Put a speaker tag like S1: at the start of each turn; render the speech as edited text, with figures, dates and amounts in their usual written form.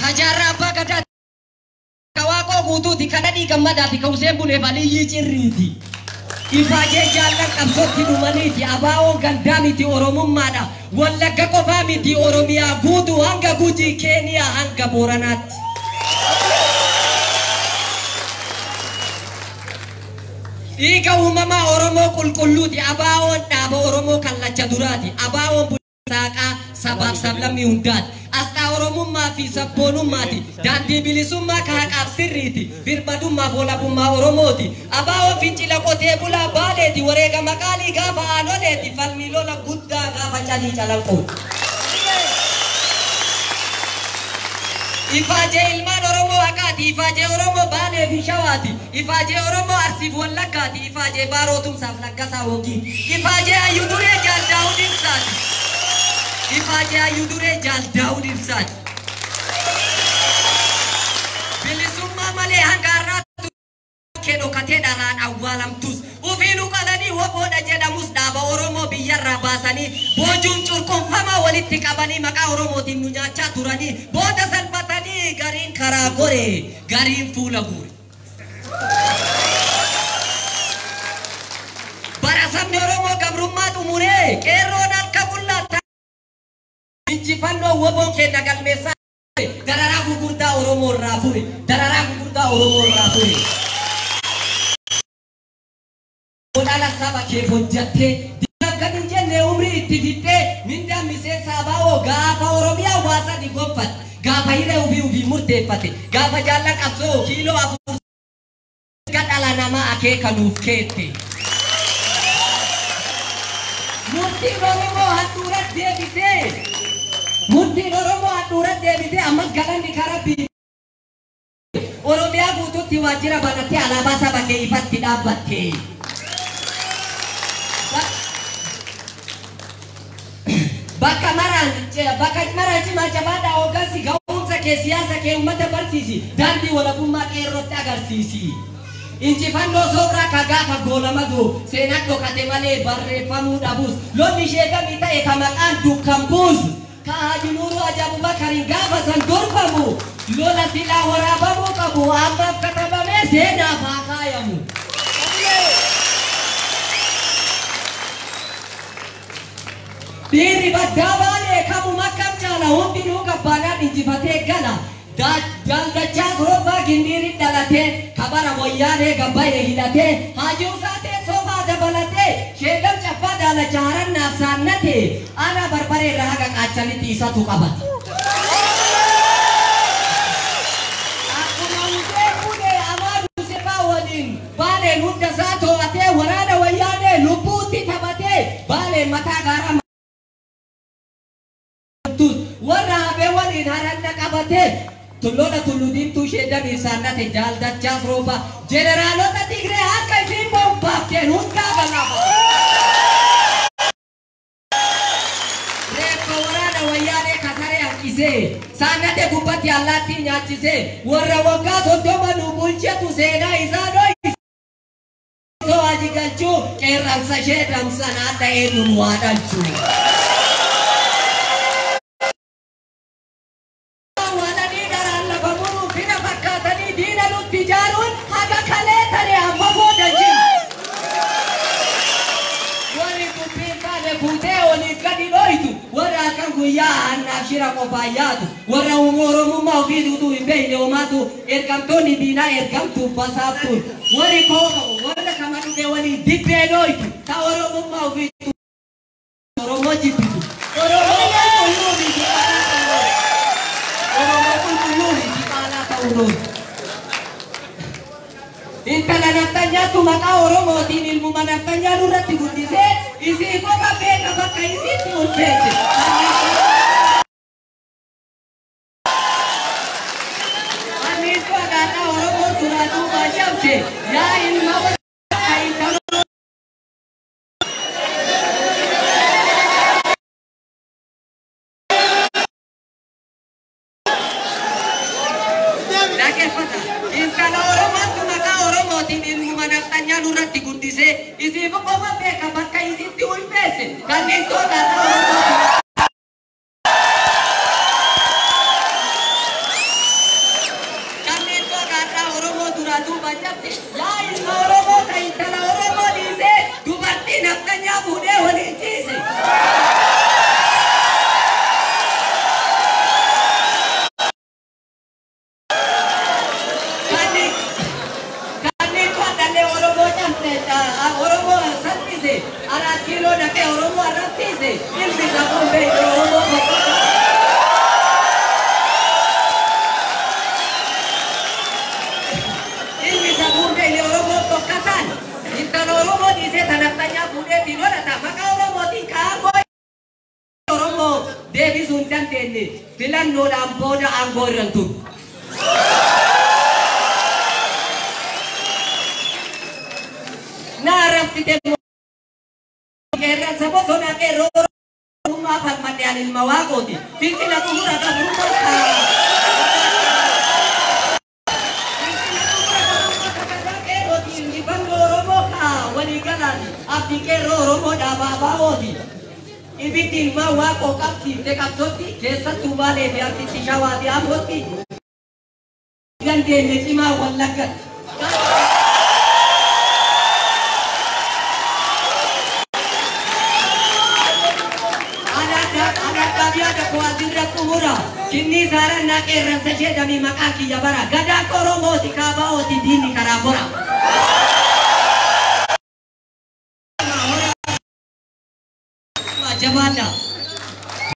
S1: Ka jaarraa abbaa gadaati. Ka waaqoo guutuuti. Ka dhadhii gammadaati. Ka Huseen Buneef Aliyyii Cirriiti. Ifaajee jaallan qabsootti dhumaniiti. Abaawoon gandaa miti Oromummaadha. Wallagga qofaa miti Oromiyaa guutuu hanga Gujii Keeniyaa hanga Booranaatti. Dhiiga uumamaa Oromoo qulqulluuti. Abaawoon dhaaba Oromoo kallacha duraati. Abaawoon saaqaa sabaaf sablammii hundaati. Asxaa Oromummaa fi sabboonummaati. Daandii bilisummaa ka haqaaf sirriiti. Birmadummaaf walabummaa Oromooti. Abaawoon fincila qotee bulaa Baaleeti. Wareegama qaalii gaafa aanoleeti. Falmii lola guddaa gaafa calii calanqooti. Ifaajee ilmaan Oromoo haqaati. Ifaajee Oromoo Baalee fi Shawaati. Ifaajee Oromoo Arsiif Wallaggaati. Ifaajee Baaroo Tumsaaf Laggasaa Wogii. Ifaajee Hayyuu Duree Jaal Daawud Ibsaati. Ifaajee Hayyuu Duree Jaal Daawud Ibsaati. Bilisummaa malee hanga har'aatti kee dhokatee dhalaan awwaalamtus. Ufiinuu qalanii woboodha jedhamus dhaaba Oromoo biyyarraa baasanii boojuun curqunfamaa walitti qabanii maqaa Oromootiin nu nyaachaa turanii booda salphatanii gariin karaa gore gariin fuula guure. Bara sabni Oromoo gabrummaa xumuree qeerroon harka qullaa injifannoo woboon keenya galmeessaa dararaa gurguddaa Oromoo irraa fure. Dararaa gurguddaa Oromoo irraa fure. Dhala saba keef hojjattee diina hin jenne umrii itti fixxee mindaan miseensa abaa'oo gaafa Oromiyaa waa sadi gonfatte gaafa hiree ofii ofii murteeffate gaafa jaallan qabsoo kiiloo 4 dhala namaa akeeka nuuf keette. Murtiin Oromoo handhuura deebitee murtiin Oromoo handhuura deebitee ammas galanni karaa biyya Oromiyaa guutuutti waajjira banattee alaabaa saba kee ifatti dhaabbatte. Bakka maraan cimaa jabaadhaa hooggansi ga'umsa kee siyaasa kee uummata barsiisi. Daandii walabummaa qeerrootti agarsiisi. Injifannoo soorraa ka gaafa goolama duu seenaan dhokate malee barreeffamuu dhabus. Lolli ishee gamii ta'e ka maqaan dukkan buusu. Ka Haji Nuuruu Haji Abubakariin gaafa san dorfamu. Lola silaa waraabamuu qabu ammaaf katabamee seenaaf haa kaayamu. Dhiirri baddaa baalee kamuma akkam caala hundinuu qabbaanaan injifatee gala. Daandachaa soofaa gindiirin dhalatee kabara wayyaanee gabbayee hidhatee Haji Usaatee soofaa dabalatee sheedam caffaa daalacha harannaaf saannatee ana barbaree irraa haga qaachanitti isatu qabata. Akkuma Huseen fuudhee Amaadu Sefaa waliin baaleen hunda isaa to'atee waraana wayyaanee lubbuutti taphatee baaleen mataa gaaraa warra hafee waliin haranna qabatee tulloota tulluu diimtuu ishee damiif saannate jaaldachaas rooba jeneraalota Tigree harka isiin bobbaafteen hundaa galaafate. Reeffa waraana wayyaanee kasaree hanqisee saannate gubbatti allaattii nyaachisee warra waggaa 30 nu bulchetu seenaa isaa dho'isee Haji galchuu qeerransa ishee damsan adda eenyuun waa dhalchuu. Guyyaa annaaf shira qofaa yaadu warra Oromummaa ofii duutuu hin beekne homaatu ergamtoonni diinaa ergamtuuf basaaftuun warri kooka warra kama dhufe waliin dibbee dhooytu ta Oromummaa ofii Oromoo jibbitu Oromoo qulqulluu miti Oromoo qulqulluu miti qaalaa ta'uu dhooytu. Intala naftanyaatu maqaa Oromootiin ilmuma naftanyaa nurratti guddisee isii qofa beeka bakka isiitti ulfeesse. Anniitu akkaataa Oromoo duraa duubaan cabse yaa ilma intala dhaggeeffata. Intala Oromootu maqaa Oromootiin ilmuma naftanyaa nurratti guddisee isii qofa beeka bakka isitti ulfeesse. Kanneen tola dandeenye filannoodhaan booda aangoo irra hin turu. Na arrabsite qeerransa bosona qeerroo Oromummaa falmadhe ani ilma Waaqooti. Fincila xumura gabrummaa. Injifannoo Oromoo kaa walii galaati. Abdii qeerroo Oromoo dhaabaa baa'ooti. Ibiddi ilmaan Waaqoo qabsiifte qabsootti keessattuu Baalee fi Arsiitti Shawaa fi Ambootti. Dandeenye cimaa Wallaggatti. Anaaddaa koo asirra xumura. Kinnii saarannaa qeerransa jedhamii maqaa kiyya bara. Gadaa Oromooti kaabaa'ooti diinni karaa bora. Jabaadha.